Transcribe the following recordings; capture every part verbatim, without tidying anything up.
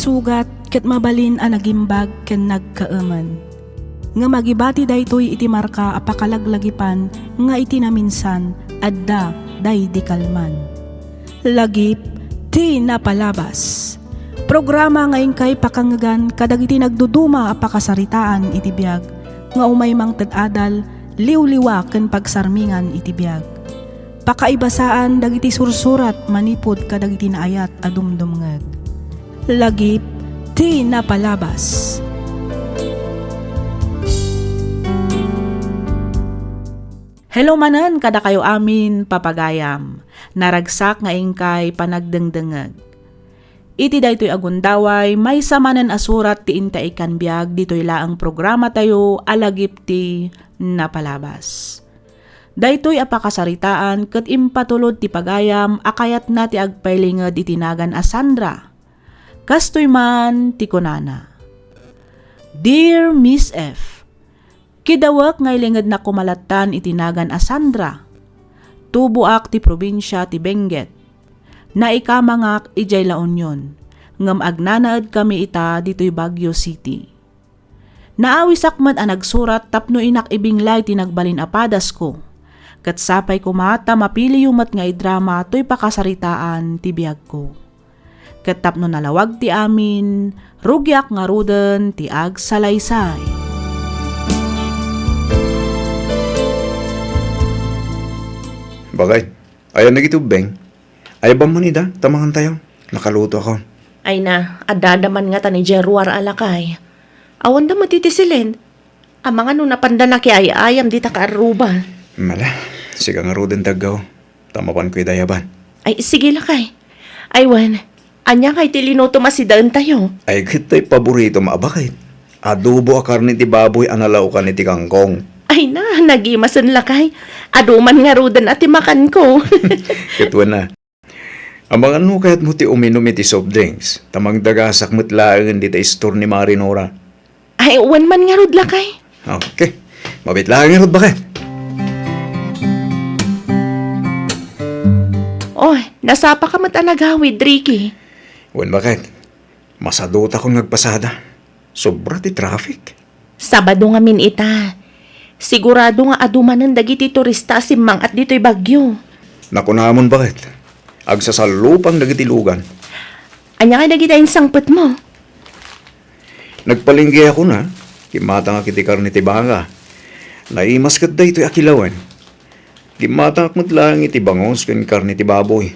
Sugat ket mabalin a nagimbag ken nagkaemen. Ngem agibati daytoy iti marka a pakalaglagipan nga iti naminsan adda daydi kalman. Lagip ti napalabas. Programa nga inkay pakangngegan kadagiti nagduduma a pakasaritaan iti biag nga umay mangted adal, liwliwa ken pagsarmingan iti biag. Pakaibasaan dagiti sursurat manipud kadagiti naayat a dumdumngeg. Lagip ti napalabas. Hello manen kadakayo amin, papagayam. Naragsak nga inkay panagdengdengngeg. Iti daytoy a gundaway, maysa manen a surat ti inta ikkan biag ditoy laeng programatayo a Lagip ti Napalabas. Daytoy a pakasaritaan ket impatulod ti pagayam a kayatna ti agpailinged iti nagan a Sandra. Kastoy man ti kunana, Dear Miss F, kidawek nga ilingednak koma lattan iti nagan a Sandra. Tuboak ti probinsia ti Benguet. Naikamangak idiay La Union, ngem agnanaedkami ita ditoy Baguio City. Naawisak met a nagsurat tapno inak ibinglay ti nagbalin a padasko, ket sapay koma ta mapiliyo met nga idrama toy pakasaritaan ti biagko. Ket tapno nalawag ti amin, rugiak ngaruden ti agsalaysay. Bakit? Ayan dagiti ubbing. Ayaban man ida, ta mangantayo. Nakaluto ako. Ay na, adda-adda man ngata ni Jeruar a lakay. Awanda met iti silin. Amangan no napanda nakiay-ayam dita kaarruba. Mala, sika ngaruden ti aggaw. Ta mapanko ida ayaban. Ay, sige lakay. Ay wen, ania ngay ti linutom a sidaentayo? Ay, ket tay paboritom a bakit? Adobo a karne ti baboy a nalaokan iti kangkong. Ay na, nagimasen lakay. Adu man ngaruden a ti makanko. Ket wen a. Amangan no kayatmo ti uminum iti soft drinks, ta mangdagasak met laengen dita istor ni Mari Nora. Ay, wen man ngarud lakay. Okay. Mabit laeng ngarud, bakit? Oh, nasapa ka met a nagawid, Ricky. Wen, bakit? Masadutakon nga agpasada. Sobra ti traffic. Sabado ngamin ita. Sigurado nga adu manen dagiti turista a simmang-at ditoy Baguio. Nakunamon, bakit? Agsasallupang dagiti lugan. Ania ngay dagiti insangpetmo? Nagpalengke ako na, kimmatangak iti karne ti baka. Naimas ket daytoy a kilawen. Kimmatangak met laeng iti bangus ken karne ti baboy.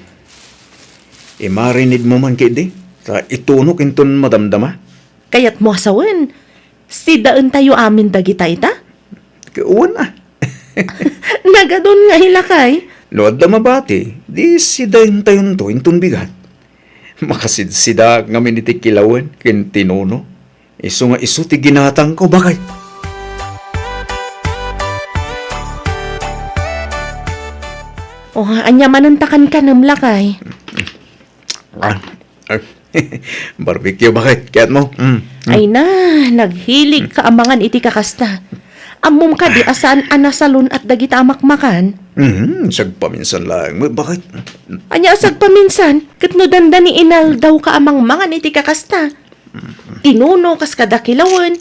Imarinidmo man ketdi, ta itunok inton madamdama. Kayatmo a sawen, sidaentayo amin dagita ita? Wen a. Nagadun nga ilakay. No adda mabati, di sidaentayonto inton bigat. Makasidsidaak ngamin iti kilawen ken tinuno. Isu nga isu ti ginatangko, bakit? Oh, ania manen ta kankanem, lakay? Ah, ah, barbecue, bakit? Kayatmo? Mm, mm. Ay na, naghilig ka amangan iti kakasta. Ammom kadi a saan a nasalun-at dagita a makmakan? Mhm, sagpaminsan laeng met, bakit? Ania a sagpaminsan? Ket no dandani inaldaw ka a mangmangan iti kakasta? Tinuno kas kada kilawen,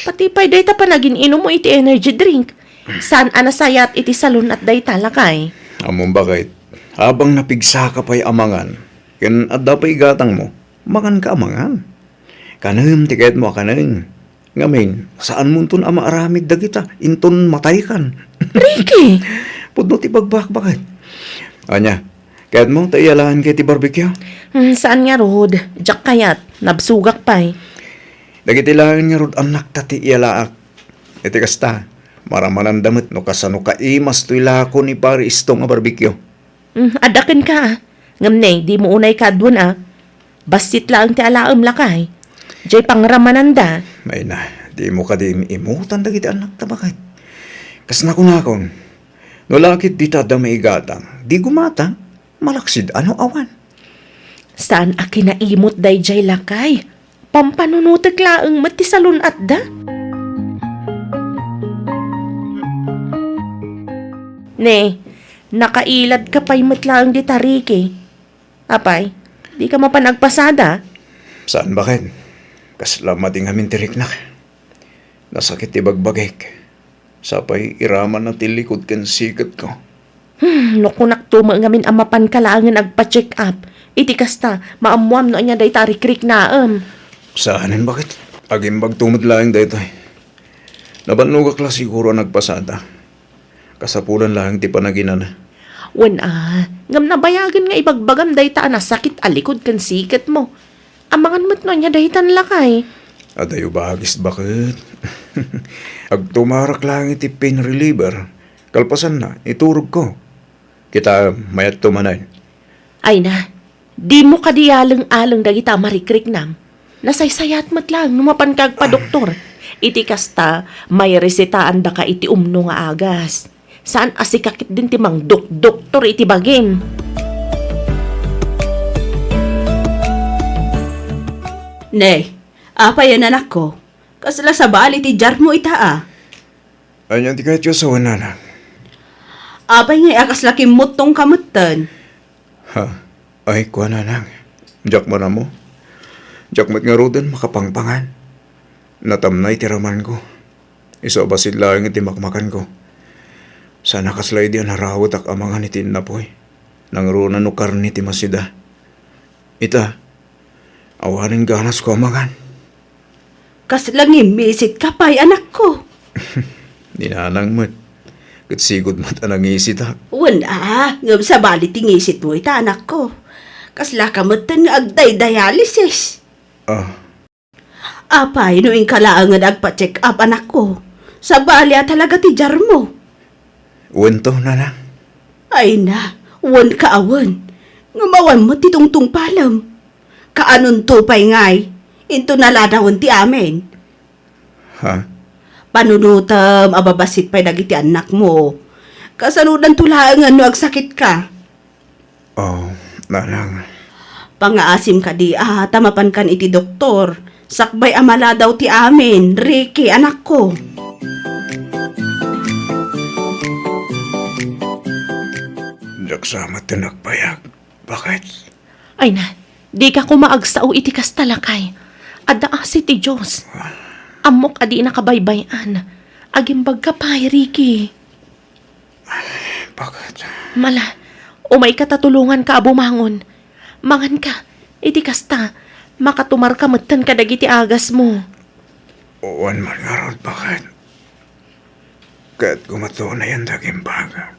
pati pay dayta panagin-inummo iti energy drink. Saan a nasayaat iti salun-at dayta, lakay. Ammom, bakit? Habang napigsaka pay a mangan, ken adda pay igatangmo, manganka a mangan. Kanem ti kayatmo a kanen. Ngamin, saanmonton a maaramid dagita inton mataykan. Ricky! Pudno ti bagbakbaket. Ania, kayatmo ta iyalaanka iti barbecue? Hmm, saan ngarud. Diak kayat. Nabsogak pay. Dagiti laeng ngarud annakta ti iyalaak. Iti kasta, maramananda met no kasano kaimas toy lako ni Pare Istong a barbecue. Hmm, adda kenka. Ngem ne, dimo unay kaaduen a. Bassit laeng ti alaem, lakay. Diay pangramananda. Ay na, dimo kadi im-imutan dagiti annakta, bakit? Kas nakunakon, no la ket dita adda maigatang, di gumatang, malaksid a no awan. Saan a kinaimut daydiay, lakay. Pampanunotek laeng met ti salun-atda. Ne, nakailadka pay met laeng dita, Ricky. Apay, dika mapan agpasada? Saan baket? Kasla madi ngamin ti riknak. Nasakit ti bagbagik. Sapay iramanna ti likod ken siketko. Hmm, no kunakto met ngamin a mapanka laengen agpa-check up. Iti kasta, maammoam no ania dayta a rikriknaem. Saanen baket? Agimbagto met laeng daytoy. Nabannogak la siguro a nagpasada. Kasapulan laeng ti panaginana. Wen a, ngem nabayagen nga ibagbagam dayta a nasakit a likod ken siketmo. Amangan met no ania daytan, lakay. Adayo bagis baket. Agtumarak laeng iti pain reliever. Kalpasanna, iturogko. Kita, mayatto manen. Ay na, dimo kadi aleng-aleng dagita a marikriknam. Nasaysayaat met laeng no mapanka agpadoktor. Iti kasta, mairesetaandaka iti umno nga agas. Saan a sika ketdin ti mangdokdoktor iti bagim. Ne, apay a, anakko? Kasla sabali ti jarmo ita a? Ania ti kayatyo a sawen, nanang? Apay ngay a kasla kimmuttongka metten? Ha? Ay, kua, nanang. Diak man ammo. Diak met ngaruden makapangpangan. Natamnay ti ramanko. Isu a bassit laeng iti makmakanko. Saan a kasla idi a narawetak a mangan iti innapoy. Nangruna no karne ti masida. Ita, awanen ganasko a mangan. Kasla ngimmisit ka pay, anakko? Ni nanang met. Ket sigud met a nangisitak. Wen a, ngem sabali ti ngisitmo ita, anakko. Kasla ka metten nga agdaydayalysis. Ah. Apay no inka laengen agpa-check up, anakko? Sabali a talaga ti jarmo. Wen to, nanang. Ay na, wen ka a wen. Ngem awan met ti tungtungpalem. Kaanonto pay ngay, into naladawen ti amin. Ha? Panunotem a babassit pay dagiti annakmo. Kasanodanto laengen no agsakitka? Oh, nanang. Pangaasim kadi a ta mapankan iti doktor. Sakbay a maladaw ti amin, Ricky, anakko. Diak sa met ti nagbayag. Baket? Ay na, dika koma agsao iti kasta, lakay. Adda asi ti Dios. Ammok a dinaka baybay-an. Agimbagka pay, Ricky. Baket? Mala, umayka ta tulonganka a bumangon. Manganka, iti kasta, makatumarka metten kadagiti agasmo. Wen man ngarud, baket? Ket koma tunayen ti agimbag.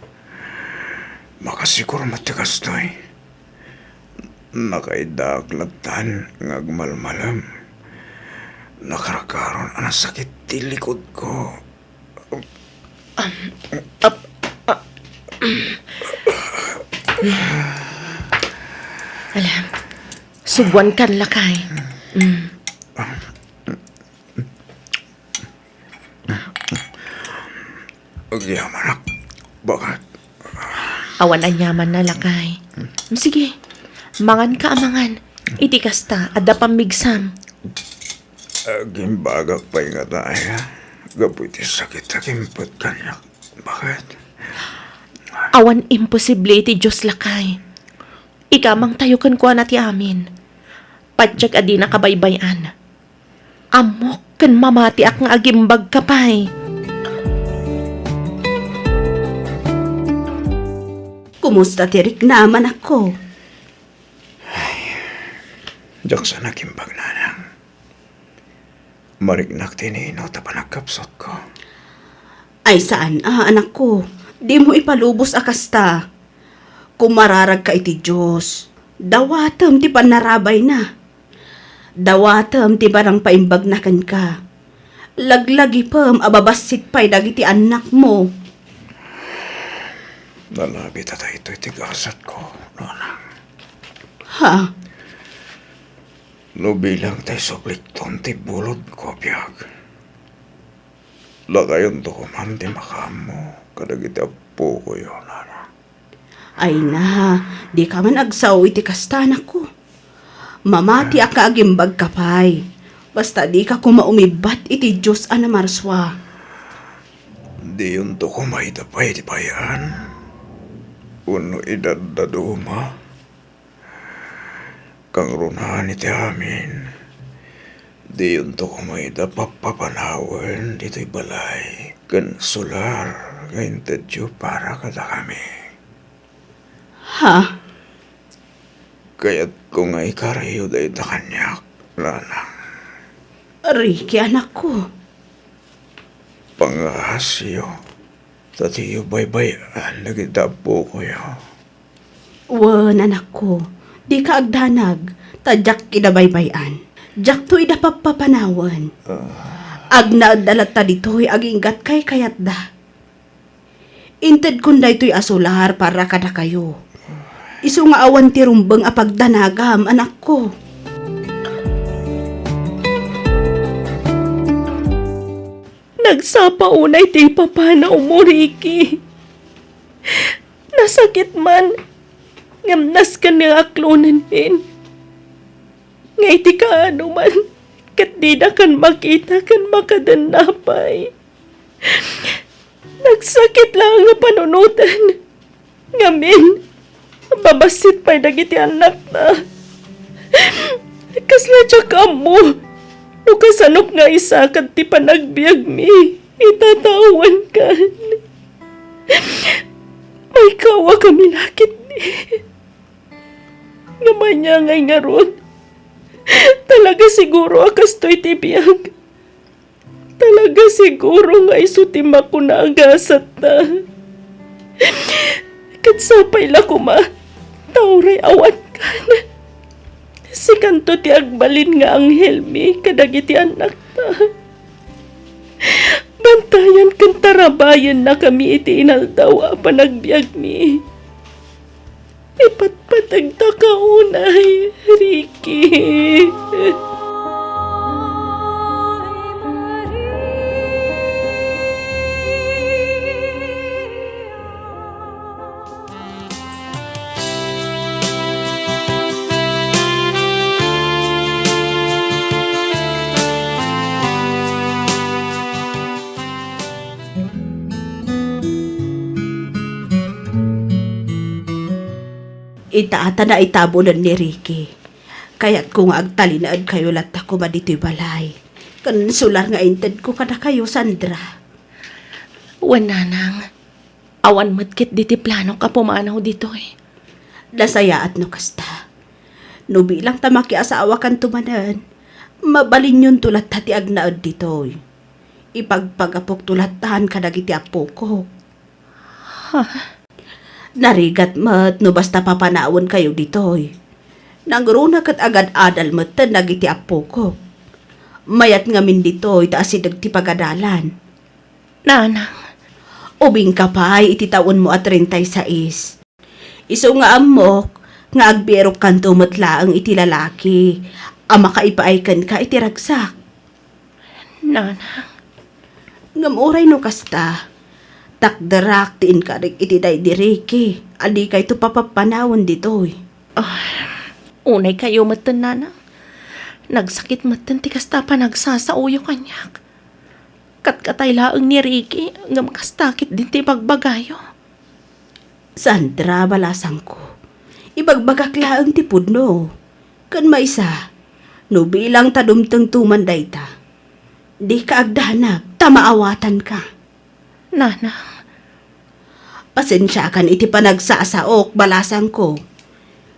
Makasigur met ti kastoy. Nakaiddaak lattan nga agmalmalem. Nakarkaron a nasakit ti likodko. Ap-, a-, Ala, subuankan, lakay. Mm. Agyamanak, baket? Awan aniamanna, lakay. Sige, manganka a mangan. Iti kasta, adda pammigsam. Agimbagak pay ngata aya gapu iti sakit a kimpet kaniak, baket? Awan imposible iti Dios, lakay. Ikamangtayo kenkuana ti amin. Patiek a dinaka baybay-an. Ammok ken mamatiak nga agimbagka pay. Kumusta ti riknam, anakko? Ay, diak sa nagimbag, nanang. Mariknak ti nino ta panagkapsutko. Ay, saan a, anakko. Dimo ipalubos a kasta. Kumararagka iti Dios. Dawatem ti pannarabayna. Dawatem ti panangpaimbagna kenka. Laglagipem a babassit pay dagiti annakmo. Nalabit a daytoy ti gasatko, nanang. Ha? No bilang tay sublikton ti bulodko a biag, lakayonto koman ti makaammo kadagiti appokoyo, nanang. Ay na, dika man agsao iti kasta, anakko. Mamatiak nga agimbagka pay. Basta dika koma umibbat iti Dios a namarsua. Diyonto koma ita pay ti pay-an? Wenno idaddaduma? Kangrunan iti amin, Diyonto koma ida pappapanawen ditoy balay ken solar nga intedyo para kadakami. Ha? Kayatko nga ikariyo dayta kaniak, nanang. Ricky, anakko. Pangaasiyo, ta diyo baybay-an dagiti appokoyo. Wen, anakko, dika agdanag, ta diak ida baybay-an. Diakto ida pappapanawen. Ah. Agnaedda latta ditoy aginggat kaykayatda. Intedkon daytoy a solar para kadakayo. Isu nga awan ti rumbeng a pagdanagam, anakko. Nagsapa unay ti ipapanaw mo, Ricky. Nasakit man, ngem nasken nga aklonen min. Nga iti kaano man, ket didakan makita ken makadenna pay. Nagsakit laeng a panunoten. Ngamin, babassit pay dagiti annakta. Kasla diak ammo no kasanok nga isakad ti panagbiagmi ita ta awankan. Maikawakami la ketdi. Ngem ania ngay ngarud? Talaga siguro a kastoy ti biag. Talaga siguro nga isu ti makuna a gasatta. Ket sapay la koma, ta uray awankan. Sikanto ti agbalin nga anghelmi kadagiti annakta. Bantayan ken tarabayennakami iti inaldaw a panagbiagmi. Ipatpategta ka unay, Ricky. Ita ta naitabulen ni Ricky. Kayatko nga agtalinaedkayo latta koma ditoy balay. Ken solar nga intedko kadakayo, Sandra. Wen, nanang. Awan met ketdi ti planok a pumanaw ditoy. Nasayaat no kasta. No bilang ta makiasawakanto manen, mabalinyonto latta ti agnaed ditoy. Ipagpagapokto lattan kadagiti appokok. Ha? Narigat met no basta papanawenkayo ditoy. Nangruna ket agad-adal metten dagiti appokok. Mayat ngamin ditoy ta asideg ti pagadalan. Nanang. Ubingka pay iti tawenmo a treinta y seis. Isu nga ammok nga agbirokkanto met laeng iti lalaki a makaipaay kenka iti ragsak. Nanang. Ngem uray no kasta, takderak ti inkarik iti daydi Ricky a dikayto papappanawen ditoy. Ah, unaykayo metten, nanang. Nagsakit metten ti kasta a panagsasaoyo kaniak. Katkatay laeng ni Ricky, ngem kasta ketdin ti ibagbagayo. Sandra, balasangko, ibagbagak laeng ti pudno. Ken maysa, no bilang ta dumtengto man dayta, dika agdanag ta maawatanka. Nanang. Pasensiakan iti panagsasaok, balasangko.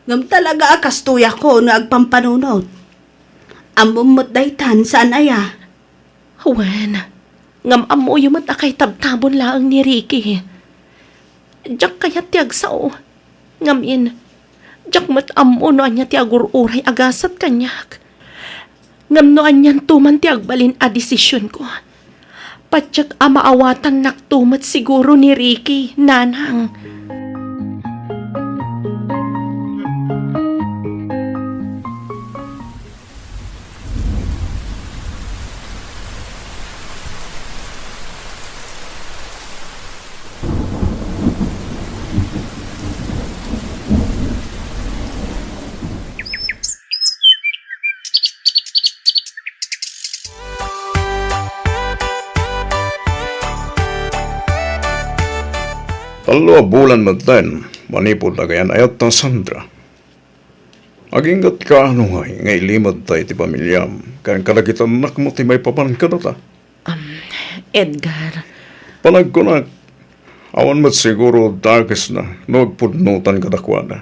Ngem talaga a kastoyakon nga agpampanunot. Ammom met daytan, saan aya? Wen, ngem ammoyo met a kaitabtabon laeng ni Ricky. Diak kayat ti agsao. Ngamin, diak met ammo no ania ti agur-uray a gasat kaniak. Ngem no anianto man ti agbalin a desisionko, patiek a maawatannakto met siguro ni Ricky, nanang. Tallo a bulan metten manipud nagayan-ayatta, Sandra. Aginggatka no ngay nga ilimedta iti pamiliam ken kadagiti annakmo ti maipapan kadata? Am, Edgar. Panagkunak, awan met siguro dakesna no agpudnotan kadakuada.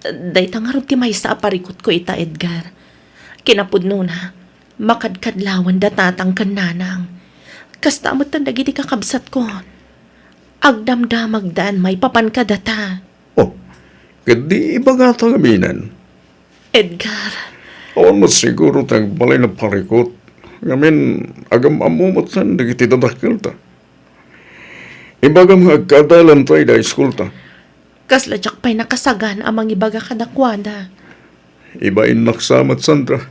Dayta ngarud ti maysa a parikutko ita, Edgar. Kinapudnona, makadkadlawan da tatang ken nanang. Kasta met dagiti kakabsatko. Agdamdamagdan maipapan kadata. Oh, ket di ibagata ngamin. Edgar. Awan met siguro ti agbalin a parikut. Ngamin, agam-ammo met dagiti dadakkelta. Ibagam nga agkaadalan ta ida iskulta. Kasla diak pay nakasagana a mangibaga kadakuada. Ibainnak sa met, Sandra.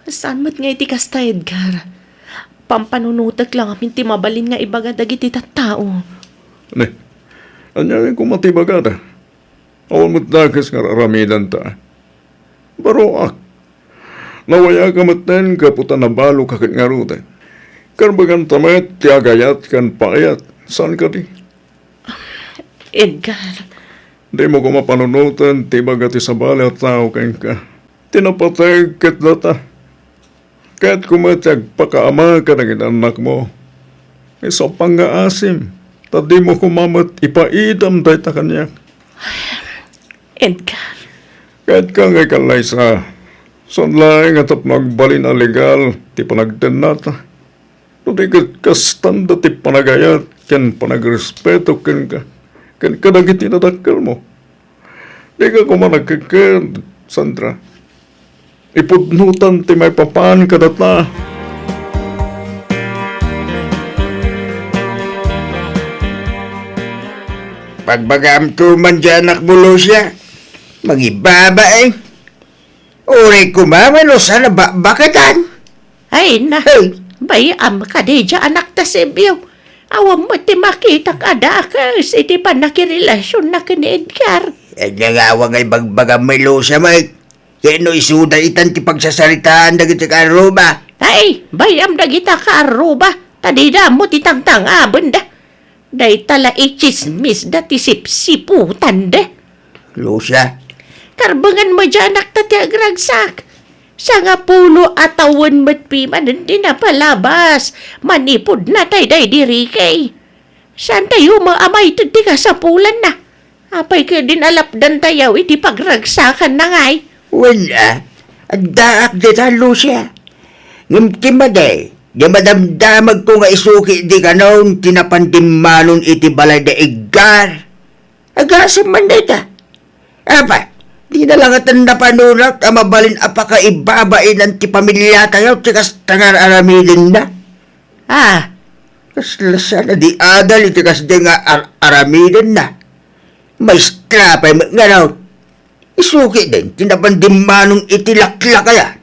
Saan met nga iti kasta, Edgar? Pampanunotek la ngamin ti mabalin nga ibaga dagiti tattao. Ne, ania ngay koma ti ibagada? Awan met dakes nga ar-aramidanta. Baroak. Nawayaka metten gapu ta nabaloka ket ngaruden. Karbenganta met ti agayat ken paayat. Saan kadi? Edgar. Dimo koma panunoten ti ibaga ti sabali a tao kenka. Ti napateg ket data. Kayatko met ti agpakaama kadagiti annakmo. Isu a pangngaasim, ta dimo koma met ipaidam dayta kaniak. Edgar. Kayatka nga ikallaysa. Saan laeng nga tapno agbalin a legal ti panagtennata. No di ket kastanda ti panagayat ken panagrespeto kenka, ken kadagiti nadakkelmo. Dika koma nagkekked, Sandra. Ipudnotan ti maipapan kadata. Pagbagaam to man di anakmo, Lucia. Mangibabain. Uray koma, no saan a bakbaketan. Ay na. Hey. Bay-am kadi diay anakta, Sebio. Awan met ti makitak a dakes iti pannakirelasionna ken ni Edgar. Ania nga awan nga ibagbagam, Lucia, met? Ket no isuda itan ti pagsasaritaan dagiti kaarruba. Ay, bay-am dagita kaarruba, ta dida ammo ti tangtangabenda. Dayta la itsismisda ti sipsiputanda. Lucia. Karbengan met diay anakta ti agragsak. Sangapulo a tawen met pimanen ti napalabas manipud natay daydi Ricky. Saantayo met a maited ti kasapulanna. Apay ketdin a lapdantayo iti pagragsakanna ngay? Wen a, addaak dita, Lucia. Ngem ti madi, di madamdamagko nga isu ketdi kanon ti napan dimmanon iti balay da Edgar. Agasem man dayta. Apa, dina la ngaten napanunak a mabalin a pakaibabainan ti pamiliatayo ti kasta nga ar-aramidenna? Ah. Kasla saan a di adal iti kasdi nga ar-, aramidenna. Maestra pay met ngarud. Isu ketdin ti napan dimmanon iti laklakayan.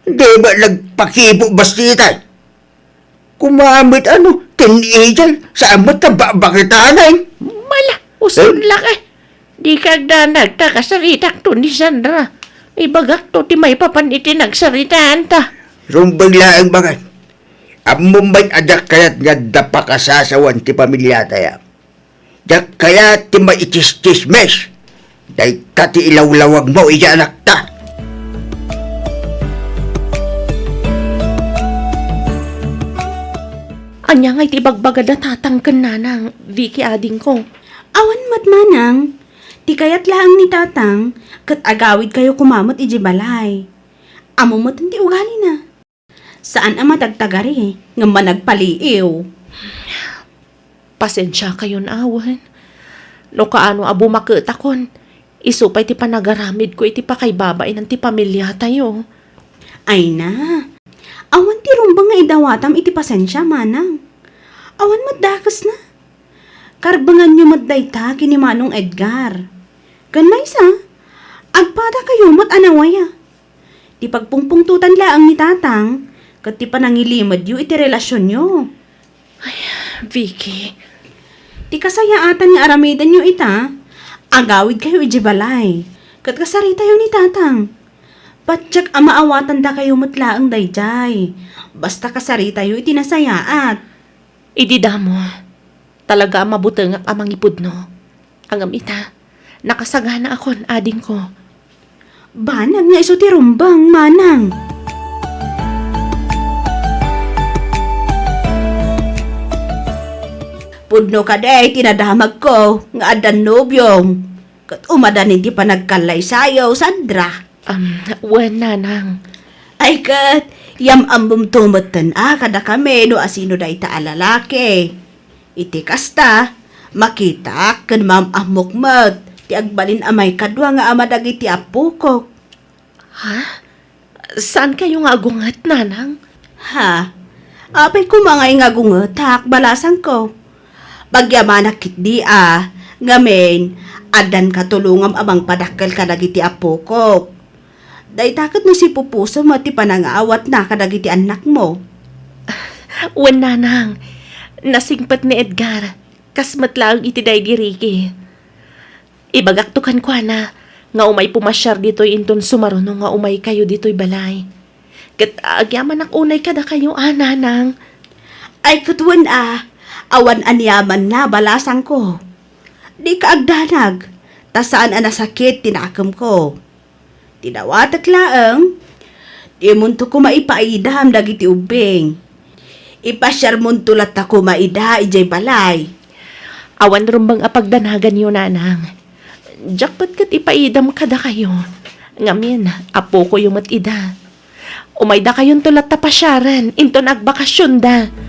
Di met nagpakibo bassit ay. Koma met a no, teenager, saan met a bakbaketanen. Mala, uson la ka. Dika agdanag ta kasaritakto ni Sandra. Ibagakto ti maipapan iti nagsaritaanta. Rumbeng laeng, baket. Ammom met a diak kayat nga adda pakasasawan ti pamiliatayo. Diak kayat ti maitsistsismis. Dayta ti ilawlawagmo iti anakta. Ania ngay ti ibagbagada tatang ken nanang, Vicky, adingko? Awan met, manang. Ti kayat laeng ni tatang, ket agawidkayo koma met idiay balay. Ammo met ti ugalina. Saan a matagtagari, ngem managpaliiw. Pasensiakayon awen. No kaano a bumaketakon, isu pay ti panagaramidko iti pakaibabainan ti pamiliatayo. Ay na, awan ti rumbeng nga idawatam iti pasensia, manang. Awan met dakesna. Karbenganyo met dayta ken ni Manong Edgar. Ken maysa, agpadakayo met a nawaya. Ti pagpungpungtotan laeng ni tatang, ket ti panangilimedyo iti relasionyo. Ay, Vicky. Ti kasayaatan nga aramidenyo ita, agawidkayo idiay balay, ket kasaritayo ni tatang. Patiek a maawatandakayo met laeng daydiay, basta kasaritayo iti nasayaat. Idi damo, talaga a mabutengak a mangipudno. Ngem ita, Nakasaganaakon, adingko. Banag nga isu ti rumbeng, manang. Pudno kadi ti nadamagko nga addan nobiom, ket umadan iti panagkallaysayo, Sandra. Am, wen, nanang. Ay ket, yam-ammomto metten a kadakami no asino dayta a lalaki. Iti kasta, makitaak ken maam-ammok met ti agbalin a maikadua nga ama dagiti appokok. Ha? Saankayo nga agunget, nanang? Ha? Apay koma ngay nga agungetak, balasangko. Pagyamanak ketdi a, ngamin, addan katulongam a mangpadakkel kadagiti appokok. Dayta ket no sipupusom met ti panangaawatna kadagiti annakmo. Wen, nanang, nasingpet ni Edgar, kas met laeng iti daydi Ricky. Ibagakto kenkuana nga umay pumasiar ditoy inton sumaruno nga umaykayo ditoy balay. Ket agyamanak unay kadakayo a, nanang. Ay, ket wen a, awan aniamanna, balasangko. Dika agdanag, ta saan a nasakit ti nakemko. Ti dawatek laeng, dimonto koma ipaidam dagiti ubbing. Ipasiarmonto latta koma ida idiay balay. Awan rumbeng a pagdanaganyo, nanang. Diak met ket ipaidam kadakayo. Ngamin, appokoyo met ida. Umaydakayonto latta pasiaren inton agbakasionda.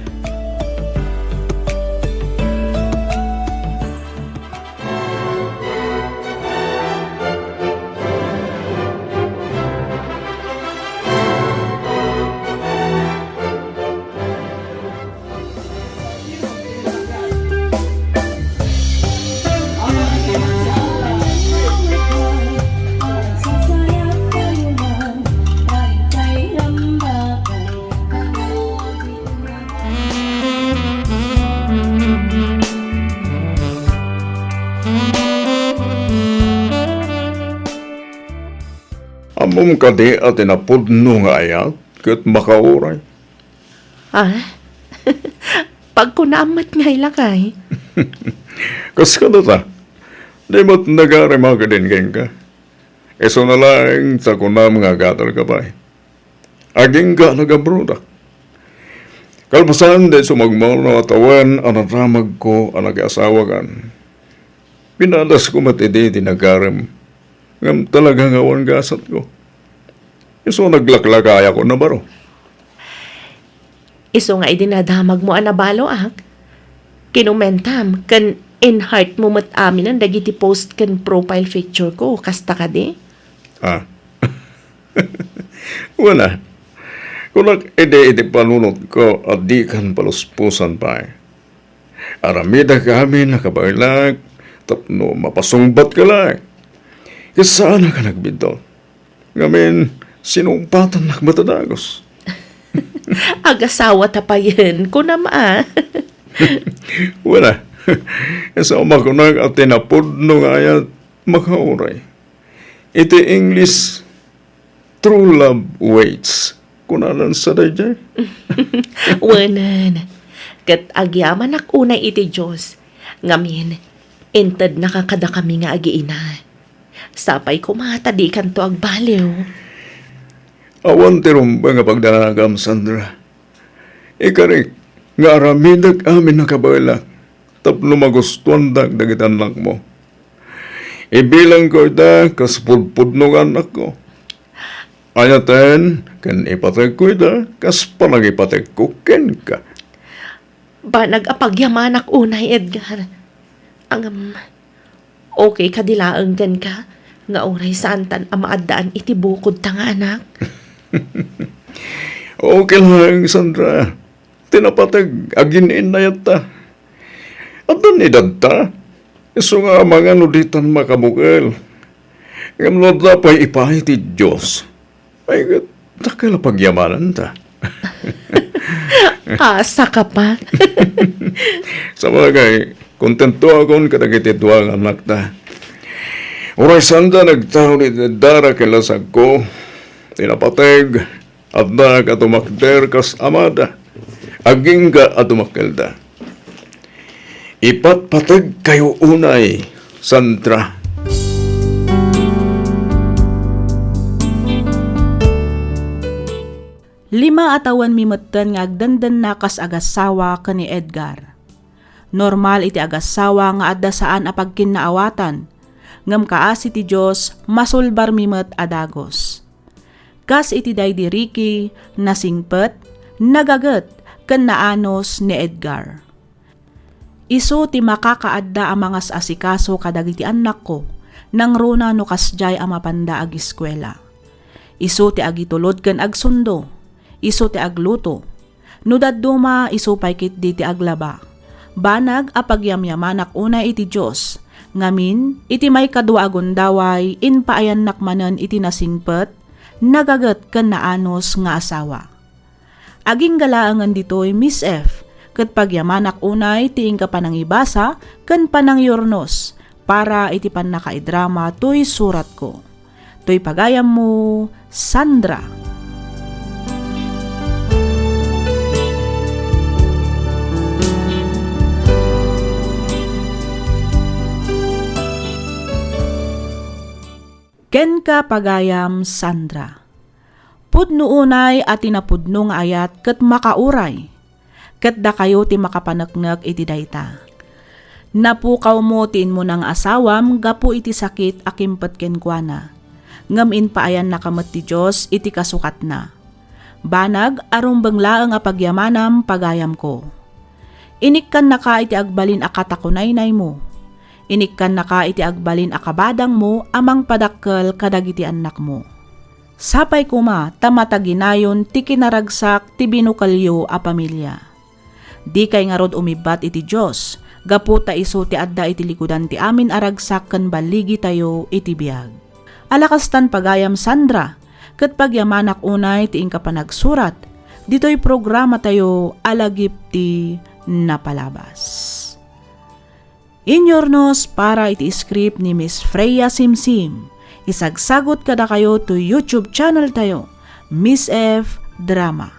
Ammom kadi a ti napudno nga ayat ket makauray? Ah? Pagkunaam met ngay, lakay. Kas kadata, di met nagarem a kadin kenka. Isuna laeng ta kunam nga agatalka pay. Agingga a nagabrodak. Kalpasan daydi sumagmamano a tawen a nadamagko a nakiasawakan, pinadasko met idi ti nagarem, ngem talaga nga awan gasatko. Isu naglaklakayakon a baro. Isu nga idi nadamagmo a nabaloak, kinumentam ken in-heart mo met aminen dagiti post ken profile picture ko, kasta kadi? Ah. Wen a, kunak idi iti panunotko a dikan paluspusan pay. Aramidek amin a kabaelak tapno mapasungbatka laeng. Ket saanak a nagbiddut. Ngamin, sinungpatannak met a dagus. Agasawata payen, kunam a. Wen a, isu a makunak a ti napudno nga ayat makauray. Iti English, "True love waits." Kunanan sa daydiay? Wenen. Ket agyamanak unay iti Dios. Ngamin, intednaka kadakami nga agiina. Sapay koma ta dikanto agbaliw. Awan ti rumbeng a pagdanagam, Sandra. Ikarik nga aramidek amin a kabaelak tapno magustuandak dagiti annakmo. Ibilangko ida kas pudpudno nga annakko. Ayaten ken ipategko ida kas panangipategko kenka. Banag a pagyamanak unay, Edgar. Ngem, okay kadi laeng kenka nga uray saantan a maaddaan iti bukodta nga anak? Okay laeng, Sandra. Ti napateg, agin-innayatta. Addan edadta. Isu nga amangan no ditan makabukel. Ngem no adda pay ipaay ti Dios, ay, ket dakkel a pagyamananta. Asa ka pa? Sabagay, kontentoakon kadagiti dua nga annakta. Uray saanda nagtaud iti dara ken lasagko, ti napateg, adda ka tumakder kas amada. Agingga a tumakkelda. Ipatpategkayo unay, Sandra. Lima a tawenmi metten nga agdendenna kas agassawa ken ni Edgar. Normal iti agassawa nga adda saan a pagkinnaawatan, ngem kaasi ti Dios, masulbarmi met a dagus. Kas iti daydi Ricky, nasingpet, nagaget, ken naanus ni Edgar. Isu ti makakaadda a mangas-asikaso kadagiti annakko, nangruna no kasdiay a mapanda agiskuela. Isu ti agitulod ken agsundo, isu ti agluto. No dadduma, isu pay ketdi ti aglaba. Banag a pagyamyamanak unay iti Dios, ngamin, iti maikadua a gundaway, impaayannak manen iti nasingpet, nagaget ken naanus nga asawa. Agingga laengen ditoy, Miss F, ket pagyamanak unay ti inka panangibasa ken panangyurnos para iti pannakaidrama toy suratko. Toy pagayammo, Sandra. Kenka, pagayam Sandra. Pudno unay a ti napudno nga ayat ket makauray. Ket dakayo ti makapaneknek iti dayta. Napukawmo ti immuna nga asawam gapu iti sakit a kimpet kenkuana. Ngem impaayannaka met ti Dios iti kasukatna. Banag a rumbeng laeng a pagyamanam, pagayamko. Inikkannaka iti agbalin a katakunaynaymo. Inikkannaka iti agbalin a kabadangmo a mangpadakkel kadagiti annakmo. Sapay koma ta mataginayon ti kinaragsak ti binukelyo a pamilia. Dikay ngarud umibbat iti Dios, gapu ta isu ti adda iti likudan ti amin a ragsak ken balligitayo iti biag. Ala kastan, pagayam Sandra, ket pagyamanak unay ti inka panagsurat ditoy programatayo a Lagip ti Napalabas. Inyurnos para iti script ni Miss Freya Simsim. Isagsagut kadakayo to YouTube channel tayo, Miss F Drama.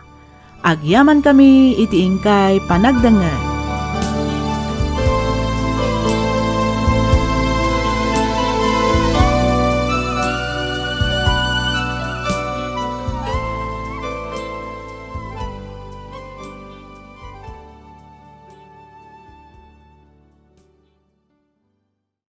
Agyamankami iti inkay panagdengngeg.